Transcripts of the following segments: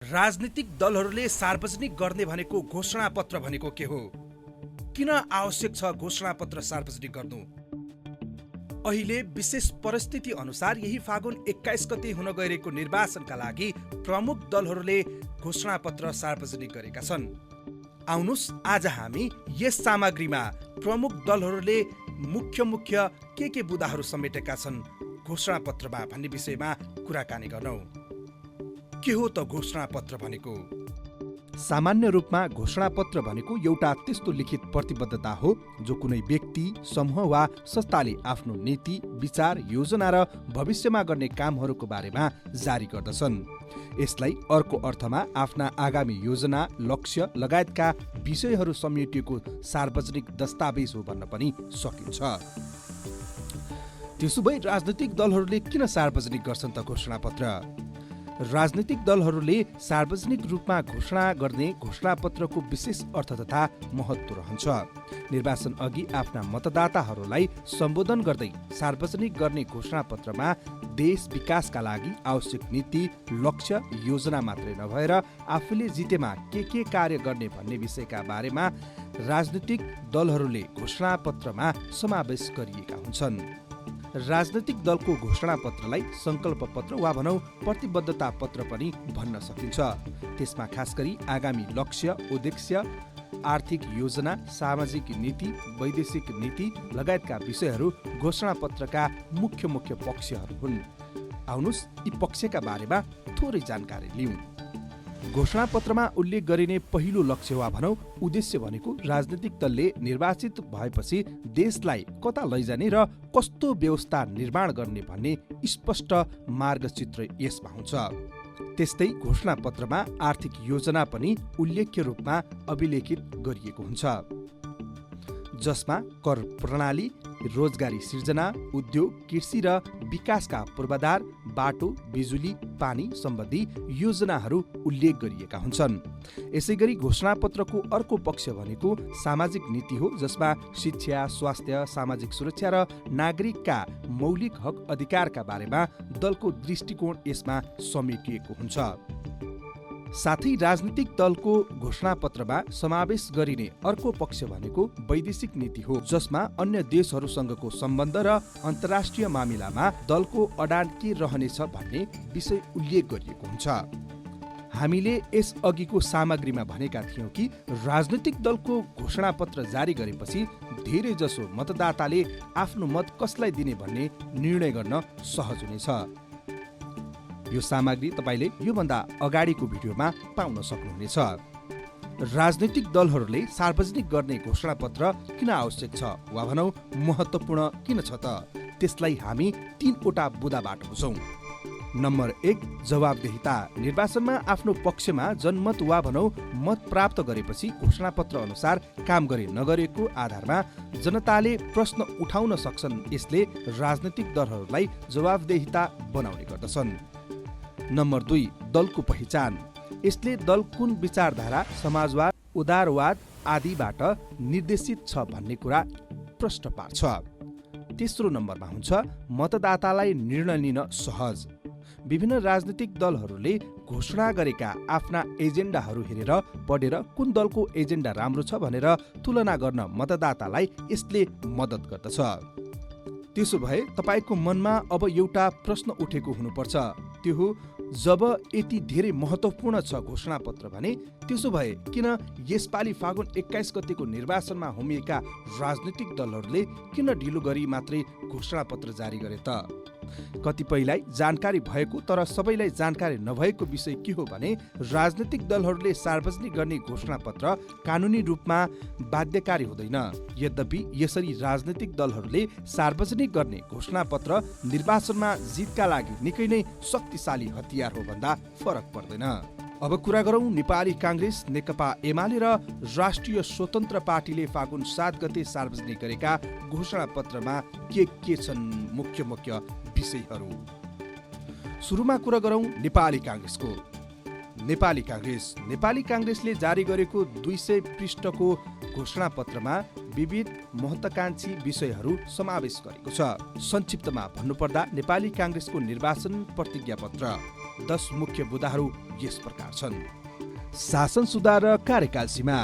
राजनीतिक दलहरूले सार्वजनिक गर्ने भनेको घोषणापत्र भनेको के हो? किन आवश्यक छ घोषणापत्र सार्वजनिक गर्नु? अहिले विशेष परिस्थिति अनुसार यही फागुन 21 गते हुन गइरहेको निर्वाचनका लागि प्रमुख दलहरूले घोषणापत्र सार्वजनिक गरेका छन्। आउनुस् आज हामी यस सामग्रीमा प्रमुख दलहरूले मुख्य के बुदाहरू समेटेका छन् घोषणापत्रमा भन्ने विषयमा कुराकानी गर्छौं। के हो त घोषणापत्र भनेको? सामान्य रूपमा घोषणापत्र भनेको एउटा त्यस्तो लिखित प्रतिबद्धता हो जो कुनै व्यक्ति, समूह वा संस्थाले आफ्नो नीति, विचार, योजना र भविष्यमा गर्ने कामहरूको बारेमा जारी गर्दछन्। यसलाई अर्को अर्थमा आफ्ना आगामी योजना, लक्ष्य लगायतका विषयहरू समेटिएको सार्वजनिक दस्तावेज हो भन्न पनि सकिन्छ। त्यसो भए राजनीतिक दलहरूले किन सार्वजनिक गर्छन् त घोषणापत्र? राजनीतिक दलहरूले सार्वजनिक रूपमा घोषणा गर्ने घोषणापत्रको विशेष अर्थ तथा महत्त्व रहन्छ। निर्वाचन अघि आफ्ना मतदाताहरूलाई सम्बोधन गर्दै सार्वजनिक गर्ने घोषणापत्रमा देश विकासका लागि आवश्यक नीति, लक्ष्य, योजना मात्रै नभएर आफूले जितेमा के कार्य गर्ने भन्ने विषयका बारेमा राजनीतिक दलहरूले घोषणापत्रमा समावेश गरिएका हुन्छन्। राजनीतिक दलको घोषणापत्रलाई संकल्प पत्र वा भनौं प्रतिबद्धता पत्र पनि भन्न सकिन्छ। त्यसमा खास गरी आगामी लक्ष्य, उद्देश्य, आर्थिक योजना, सामाजिक नीति, वैदेशिक नीति लगायतका विषयहरू घोषणापत्रका मुख्य पक्षहरू हुन्। आउनुस् यी पक्षका बारेमा थोरै जानकारी लिऊँ। घोषणापत्रमा उल्लेख गरिने पहिलो लक्ष्य वा भनौं उद्देश्य भनेको राजनीतिक दलले निर्वाचित भएपछि देशलाई कता लैजाने र कस्तो व्यवस्था निर्माण गर्ने भन्ने स्पष्ट मार्गचित्र यसमा हुन्छ। त्यस्तै घोषणापत्रमा आर्थिक योजना पनि उल्लेख्य रूपमा अभिलेखित गरिएको हुन्छ, जसमा कर प्रणाली, रोजगारी सृजना, उद्योग, कृषि र विकासका पूर्वाधार, बाटो, बिजुली, पानी सम्बन्धी योजनाहरू उल्लेख गरिएका हुन्छन्। यसैगरी घोषणापत्रको अर्को पक्ष भनेको सामाजिक नीति हो, जसमा शिक्षा, स्वास्थ्य, सामाजिक सुरक्षा र नागरिकका मौलिक हक अधिकारका बारेमा दलको दृष्टिकोण यसमा समेटिएको हुन्छ। साथै राजनीतिक दलको घोषणापत्रमा समावेश गरिने अर्को पक्ष भनेको वैदेशिक नीति हो, जसमा अन्य देशहरूसँगको सम्बन्ध र अन्तर्राष्ट्रिय मामिलामा दलको अडान के रहनेछ भन्ने विषय उल्लेख गरिएको हुन्छ। हामीले यस अघिको सामग्रीमा भनेका थियौं कि राजनीतिक दलको घोषणापत्र जारी गरेपछि धेरै जसो मतदाताले आफ्नो मत कसलाई दिने भन्ने निर्णय गर्न सहज हुनेछ। यो सामग्री तपाईले योभन्दा अगाडिको भिडियोमा पाउन सक्नुहुनेछ। राजनीतिक दलहरूले सार्वजनिक गर्ने घोषणापत्र किन आवश्यक छ वा भनौं महत्त्वपूर्ण किन छ त? त्यसलाई हामी 3 वटा बुदाबाट बुझौं। नम्बर 1 जवाबदेहिता। निर्वाचनमा आफ्नो पक्षमा जनमत वा भनौं मत प्राप्त गरेपछि घोषणापत्र अनुसार काम गरे नगरेको आधारमा जनताले प्रश्न उठाउन सक्छन्। यसले राजनीतिक दलहरूलाई जवाबदेहिता बनाउने गर्दछन्। नम्बर 2 दलको पहिचान। यसले दल कुन विचारधारा, समाजवाद, उदारवाद आदिबाट निर्देशित छ भन्ने कुरा प्रश्न पार्छ। तेस्रो नम्बरमा हुन्छ मतदातालाई निर्णय लिन सहज। विभिन्न राजनीतिक दलहरूले घोषणा गरेका आफ्ना एजेन्डाहरू हेरेर पढेर कुन दलको एजेन्डा राम्रो छ भनेर तुलना गर्न मतदातालाई यसले मद्दत गर्दछ। त्यसो भए तपाईको मनमा अब एउटा प्रश्न उठेको हुनुपर्छ, त्यो हो जब यति धेरै महत्त्वपूर्ण छ घोषणापत्र भने त्यसो भए किन यसपालि फागुन 21 गतेको निर्वाचनमा होमिएका राजनीतिक दलहरूले किन ढिलो गरी मात्रै घोषणापत्र जारी गरे त? कतिपयलाई जानकारी भएको तर सबैलाई जानकारी नभएको विषय के हो भने राजनीतिक दलहरूले सार्वजनिक गर्ने घोषणापत्र कानुनी रूपमा बाध्यकारी हुँदैन। यद्यपि यसरी राजनीतिक दलहरूले सार्वजनिक गर्ने घोषणापत्र निर्वाचनमा जितका लागि निकै नै शक्तिशाली हतियार हो भन्दा फरक पर्दैन। अब कुरा गरौं नेपाली कांग्रेस, नेकपा एमाले र राष्ट्रिय स्वतन्त्र पार्टीले फागुन 7 गते सार्वजनिक गरेका घोषणापत्रमा के छन् मुख्य विषयहरू। सुरुमा कुरा गरौं नेपाली कांग्रेसको। नेपाली कांग्रेसले जारी गरेको 200 पृष्ठको घोषणापत्रमा विविध महत्त्वाकांक्षी विषयहरू समावेश गरेको छ। संक्षिप्तमा भन्नुपर्दा नेपाली कांग्रेसको निर्वाचन प्रतिज्ञापत्र 10 मुख्य बुदाहरू यस प्रकार छन्। शासन सुधार र कार्यकाल सीमा।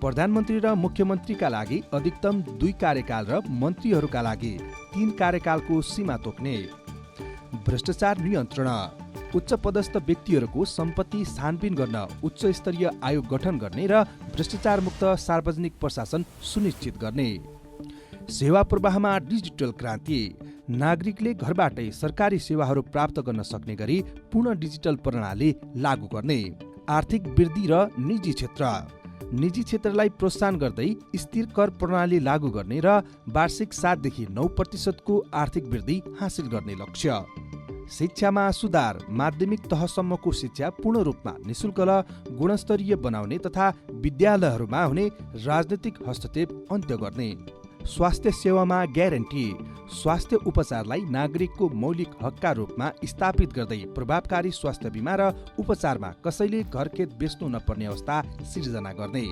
प्रधानमन्त्री र मुख्यमन्त्रीका लागि अधिकतम 2 कार्यकाल र मन्त्रीहरूका लागि 3 कार्यकालको सीमा तोक्ने। भ्रष्टाचार नियन्त्रण। उच्च पदस्थ व्यक्तिहरूको सम्पत्ति छानबिन गर्न उच्च स्तरीय आयोग गठन गर्ने र भ्रष्टाचार मुक्त सार्वजनिक प्रशासन सुनिश्चित गर्ने। सेवा प्रवाहमा डिजिटल क्रान्ति। नागरिकले घरबाटै सरकारी सेवाहरू प्राप्त गर्न सक्ने गरी पूर्ण डिजिटल प्रणाली लागू गर्ने। आर्थिक वृद्धि र निजी क्षेत्र। निजी क्षेत्रलाई प्रोत्साहन गर्दै स्थिर कर प्रणाली लागू गर्ने र वार्षिक 7 देखि 9% को आर्थिक वृद्धि हासिल गर्ने लक्ष्य। शिक्षामा सुधार। माध्यमिक तहसम्मको शिक्षा पूर्ण रूपमा निशुल्क र गुणस्तरीय बनाउने तथा विद्यालयहरूमा हुने राजनीतिक हस्तक्षेप अन्त्य गर्ने। स्वास्थ्य सेवामा ग्यारेन्टी। स्वास्थ्य उपचारलाई नागरिकको मौलिक हकका रूपमा स्थापित गर्दै प्रभावकारी स्वास्थ्य बिमा र उपचारमा कसैले घरखेत बेच्नु नपर्ने अवस्था सिर्जना गर्ने।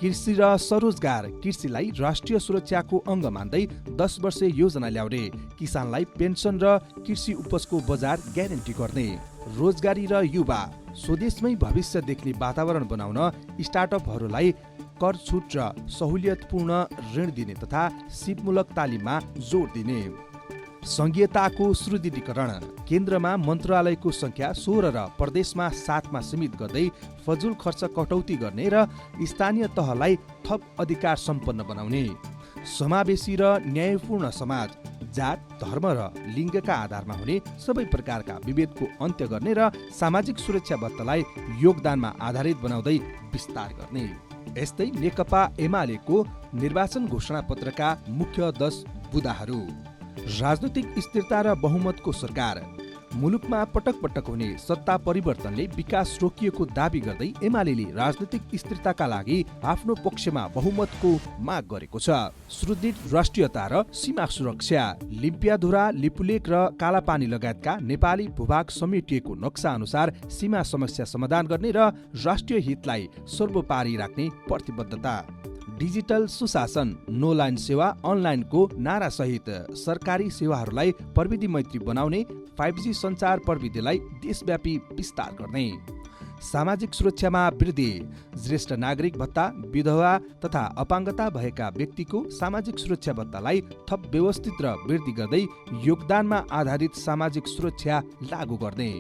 कृषि र स्वरोजगार। कृषिलाई राष्ट्रिय सुरक्षाको अङ्ग मान्दै 10 वर्षे योजना ल्याउने। किसानलाई पेन्सन र कृषि उपजको बजार ग्यारेन्टी गर्ने। रोजगारी र युवा। स्वदेशमै भविष्य देख्ने वातावरण बनाउन स्टार्टअपहरूलाई कर छुट र सहुलियतपूर्ण ऋण दिने तथा सिपमूलक तालिममा जोड दिने। संघीयताको सुदृढीकरण। केन्द्रमा मन्त्रालयको संख्या 16 र प्रदेशमा 7 मा सीमित गर्दै फजुल खर्च कटौती गर्ने र स्थानीय तहलाई थप अधिकार सम्पन्न बनाउने। समावेशी र न्यायपूर्ण समाज। जात, धर्म र लिङ्गका आधारमा हुने सबै प्रकारका विभेदको अन्त्य गर्ने र सामाजिक सुरक्षा भत्तालाई योगदानमा आधारित बनाउँदै विस्तार गर्ने। यस्तै नेकपा एमालेको निर्वाचन घोषणा पत्रका मुख्य 10 बुदाहरू। राजनैतिक स्थिरता र बहुमतको सरकार। मुलुकमा पटक पटक हुने सत्ता परिवर्तनले विकास रोकिएको दावी गर्दै एमालेले राजनैतिक स्थिरताका लागि आफ्नो पक्षमा बहुमतको माग गरेको छ। सुदृढ राष्ट्रियता र सीमा सुरक्षा। लिम्पियाधुरा, लिपुलेक र कालापानी लगायतका नेपाली भूभाग समेटिएको नक्सा अनुसार सीमा समस्या समाधान गर्ने र राष्ट्रिय हितलाई सर्वोपरि राख्ने प्रतिबद्धता। डिजिटल सुशासन। नो लाइन सेवा अनलाइनको नारा सहित सरकारी सेवाहरूलाई प्रविधि मैत्री बनाउने, 5G सञ्चार प्रविधिलाई देशव्यापी विस्तार गर्ने। सामाजिक सुरक्षामा वृद्धि। ज्येष्ठ नागरिक भत्ता, विधवा तथा अपाङ्गता भएका व्यक्तिको सामाजिक सुरक्षा भत्तालाई थप व्यवस्थित र वृद्धि गर्दै योगदानमा आधारित सामाजिक सुरक्षा लागू गर्ने।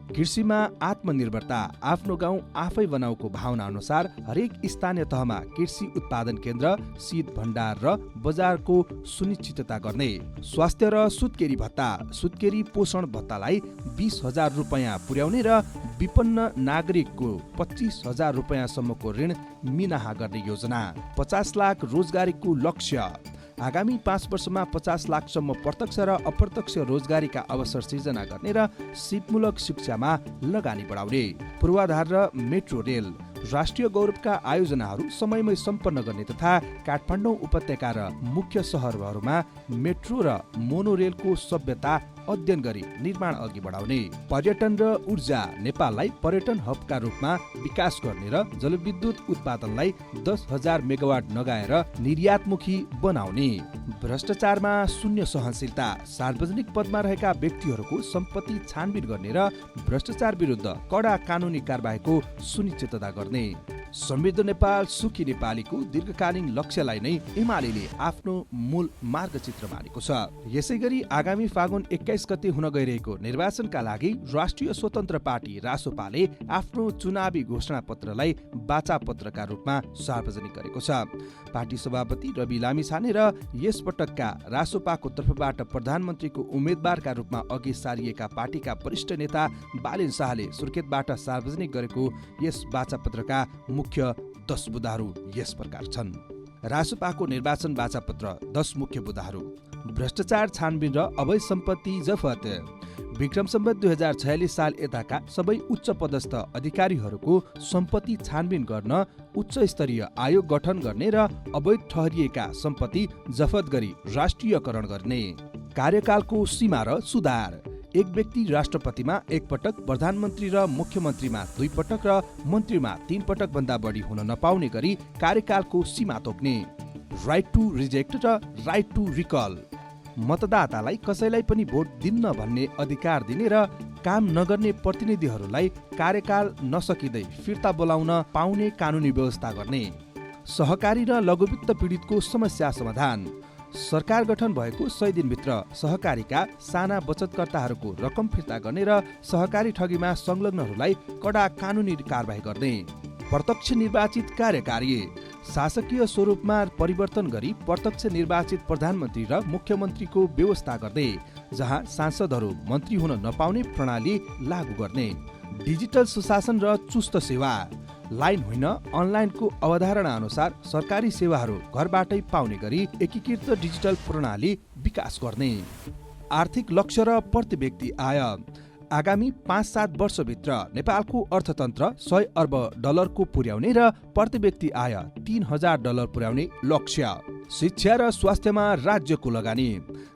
कृषिमा आत्मनिर्भरता। आफ्नो गाउँ आफै बनाउको भावना अनुसार हरेक स्थानीय तहमा कृषि उत्पादन केन्द्र, शीत भण्डार र बजारको सुनिश्चितता गर्ने। स्वास्थ्य र सुत्केरी भत्ता। सुत्केरी पोषण भत्तालाई 20,000 रुपैयाँ पुर्याउने र विपन्न नागरिकको 25,000 रुपैयाँसम्मको ऋण मिनाहा गर्ने योजना। 50 लाख रोजगारीको लक्ष्य। आगामी 5 वर्षमा 50 लाखसम्म प्रत्यक्ष र अप्रत्यक्ष रोजगारीका अवसर सिर्जना गर्ने र सिपमूलक शिक्षामा लगानी बढाउने। पूर्वाधार र मेट्रो रेल। राष्ट्रिय गौरवका आयोजनाहरू समयमै सम्पन्न गर्ने तथा काठमाडौँ उपत्यका र मुख्य सहरहरूमा मेट्रो र मोनोरेलको सभ्यता अध्ययन गरी निर्माण अघि बढाउने। पर्यटन र ऊर्जा। नेपाललाई पर्यटन हबका रूपमा विकास गर्ने र जलविद्युत उत्पादनलाई 10,000 मेगावाट नगाएर निर्यातमुखी बनाउने। भ्रष्टाचारमा शून्य सहनशीलता। सार्वजनिक पदमा रहेका व्यक्तिहरूको सम्पत्ति छानबिन गर्ने र भ्रष्टाचार विरुद्ध कडा कानुनी कारबाहीको सुनिश्चितता गर्ने। समृद्ध नेपाल सुखी नेपालीको दीर्घकालीन लक्ष्यलाई नै एमालेले आफ्नो मूल मार्गचित्र मानेको छ। यसै गरी आगामी फागुन 21 गते हुन गइरहेको निर्वाचनका लागि राष्ट्रिय स्वतन्त्र पार्टी रासोपाले आफ्नो चुनावी घोषणा पत्रलाई बाचा पत्रका रूपमा सार्वजनिक गरेको छ। पार्टी सभापति रवि लामिछाने र यस पटकका रासोपाको तर्फबाट प्रधानमन्त्रीको उम्मेद्वारका रूपमा अघि सारिएका पार्टीका वरिष्ठ नेता बालेन शाहले सुर्खेतबाट सार्वजनिक गरेको यस बाचा पत्रका मुख्य 10 बुदाहरू यस प्रकार छन्। रासोपाको निर्वाचन बाचापत्र 10 मुख्य बुदाहरू। भ्रष्टाचार छानबिन र अवैध सम्पत्ति जफत। विक्रम सम्वत 2046 साल यताका सबै उच्च पदस्थ अधिकारीहरूको सम्पत्ति छानबिन गर्न उच्च स्तरीय आयोग गठन गर्ने र अवैध ठहरिएका सम्पत्ति जफत गरी राष्ट्रियकरण गर्ने। कार्यकालको सीमा र सुधार। एक व्यक्ति राष्ट्रपतिमा 1 पटक, प्रधानमन्त्री र मुख्यमन्त्रीमा 2 पटक र मन्त्रीमा 3 पटक भन्दा बढी हुन नपाउने गरी कार्यकालको सीमा तोक्ने। राइट टु रिजेक्ट र राइट टु रिकल। मतदातालाई कसैलाई पनि भोट दिन्न भन्ने अधिकार दिने र काम नगर्ने प्रतिनिधिहरूलाई कार्यकाल नसकिँदै फिर्ता बोलाउन पाउने कानुनी व्यवस्था गर्ने, सहकारी र लघुवित्त पीडितको समस्या समाधान, सरकार गठन भएको 100 दिनभित्र सहकारीका साना बचतकर्ताहरूको रकम फिर्ता गर्ने र सहकारी ठगीमा संलग्नहरूलाई कडा कानुनी कारबाही गर्ने, प्रत्यक्ष निर्वाचित कार्यकारी, शासकीय स्वरूपमा परिवर्तन गरी प्रत्यक्ष निर्वाचित प्रधानमन्त्री र मुख्यमन्त्रीको व्यवस्था गर्ने, जहाँ सांसदहरू मन्त्री हुन नपाउने प्रणाली लागू गर्ने, डिजिटल सुशासन र चुस्त सेवा, लाइन होइन अनलाइनको अवधारणा अनुसार सरकारी सेवाहरू घरबाटै पाउने गरी एकीकृत डिजिटल प्रणाली विकास गर्ने, आर्थिक लक्ष्य र प्रति व्यक्ति आय, आगामी 5-7 वर्षभित्र नेपालको अर्थतन्त्र $100 अर्ब पुर्याउने र प्रति व्यक्ति आय $3000 पुर्याउने लक्ष्य, शिक्षा र स्वास्थ्यमा राज्यको लगानी,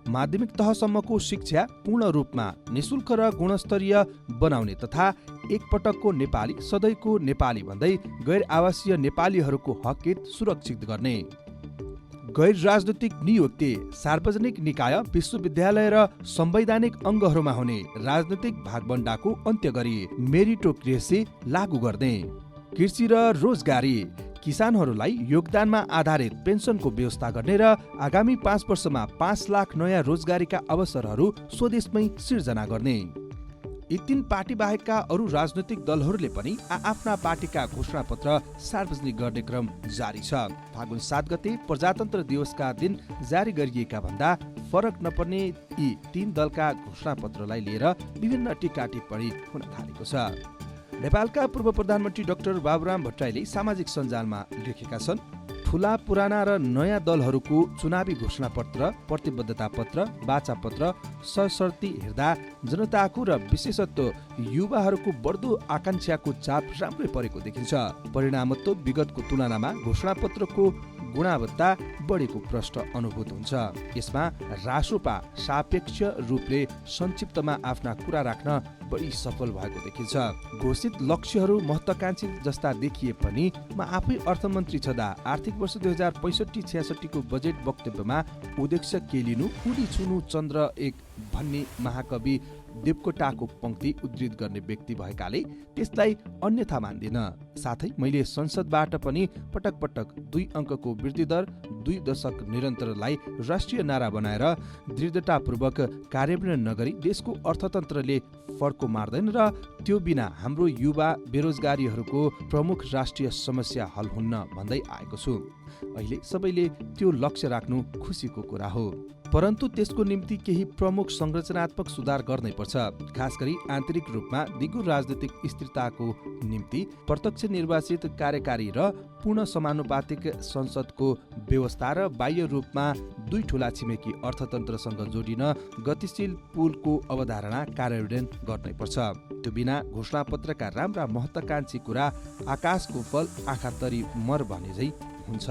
माध्यमिक तहसम्मको शिक्षा पूर्ण रूपमा निशुल्क र गुणस्तरीय बनाउने तथा एकपटकको नेपाली सधैँको नेपाली भन्दै गैर आवासीय नेपालीहरूको हकहित सुरक्षित गर्ने, गैर राजनीतिक नियुक्ति, सार्वजनिक निकाय, विश्वविद्यालय र संवैधानिक अङ्गहरूमा हुने राजनीतिक भागबण्डाको अन्त्य गरी मेरिटोक्रेसी लागू गर्ने, कृषि र रोजगारी, किसानहरूलाई योगदानमा आधारित पेन्सनको व्यवस्था गर्ने र आगामी 5 वर्षमा 5 लाख नयाँ रोजगारीका अवसरहरू स्वदेशमै सिर्जना गर्ने। यी 3 पार्टी बाहेकका अरू राजनैतिक दलहरूले पनि आफ्ना पार्टीका घोषणापत्र सार्वजनिक गर्ने क्रम जारी छ। फागुन 7 गते प्रजातन्त्र दिवसका दिन जारी गरिएका भन्दा फरक नपर्ने यी 3 दलका घोषणापत्रलाई लिएर विभिन्न टीका टिप्पणी हुन थालेको छ। नेपालका पूर्व प्रधानमन्त्री डाक्टर बाबुराम भट्टराईले सामाजिक सञ्जालमा लेखेका छन्, ठूला पुराना र नयाँ दलहरूको चुनावी घोषणापत्र, प्रतिबद्धता पत्र, वाचा पत्र सशर्ती हेर्दा जनताको र विशेषतः युवाहरूको बढ्दो आकांक्षाको चाप राम्रै परेको देखिन्छ। परिणामत्व विगतको तुलनामा घोषणापत्रको गुणवत्ता बढेको प्रष्ट अनुभूत हुन्छ। यसमा रासोपा सापेक्ष रूपले संक्षिप्तमा आफ्ना कुरा राख्न बढी सफल भएको देखिन्छ। घोषित लक्ष्यहरू महत्वाकांक्षी जस्ता देखिए पनि म आफै अर्थमन्त्री छँदा आर्थिक वर्ष 2065-66 को बजेट वक्तव्यमा उद्देश्य केलिनु उडी छुनु चन्द्र एक भन्ने महाकवि देवकोटाको पंक्ति उद्धृत गर्ने व्यक्ति भएकाले त्यसलाई अन्यथा मान्दिन। साथै मैले संसदबाट पनि पटक पटक 2 अङ्कको वृद्धि दर 2 दशक निरन्तरलाई राष्ट्रिय नारा बनाएर दृढतापूर्वक कार्यान्वयन नगरी देशको अर्थतन्त्रले फड्को मार्दैन र त्यो बिना हाम्रो युवा बेरोजगारीहरूको प्रमुख राष्ट्रिय समस्या हल हुन्न भन्दै आएको छु। अहिले सबैले त्यो लक्ष्य राख्नु खुसीको कुरा हो, परन्तु त्यसको निम्ति केही प्रमुख संरचनात्मक सुधार गर्नै पर्छ। खास गरी आन्तरिक रूपमा दिगो राजनीतिक स्थिरताको निम्ति प्रत्यक्ष निर्वाचित कार्यकारी र पूर्ण समानुपातिक संसदको व्यवस्था र बाह्य रूपमा 2 ठूला छिमेकी अर्थतन्त्रसँग जोडिन गतिशील पुलको अवधारणा कार्यान्वयन गर्नै पर्छ। त्यो बिना घोषणापत्रका राम्रा महत्वाकांक्षी कुरा आकाशको फल आँखा तरी मर भने झै हुन्छ।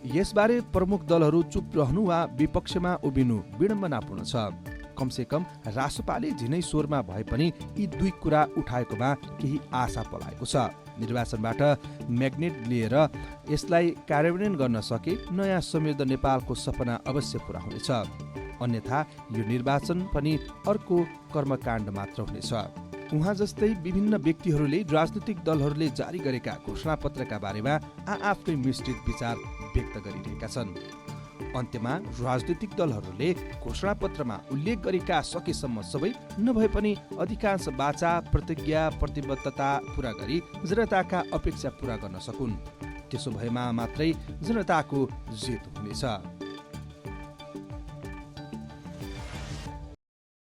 यसबारे प्रमुख दलहरू चुप रहनु वा विपक्षमा उभिनु विडम्बनापूर्ण छ। कमसे कम रासोपाले झिनै स्वरमा भए पनि यी 2 कुरा उठाएकोमा केही आशा पलाएको छ। निर्वाचनबाट म्याग्नेट लिएर यसलाई कार्यान्वयन गर्न सके नयाँ समृद्ध नेपालको सपना अवश्य पूरा हुनेछ, अन्यथा यो निर्वाचन पनि अर्को कर्मकाण्ड मात्र हुनेछ। उहाँ जस्तै विभिन्न व्यक्तिहरूले राजनीतिक दलहरूले जारी गरेका घोषणापत्रका बारेमा आफ्नै मिश्रित विचार व्यक्त गरिरहेका छन्। अन्त्यमा राजनीतिक दलहरूले घोषणापत्रमा उल्लेख गरेका सकेसम्म सबै नभए पनि अधिकांश वाचा, प्रतिज्ञा, प्रतिबद्धता पूरा गरी जनताका अपेक्षा पूरा गर्न सकुन्। त्यसो भएमा मात्रै जनताको जित हुनेछ।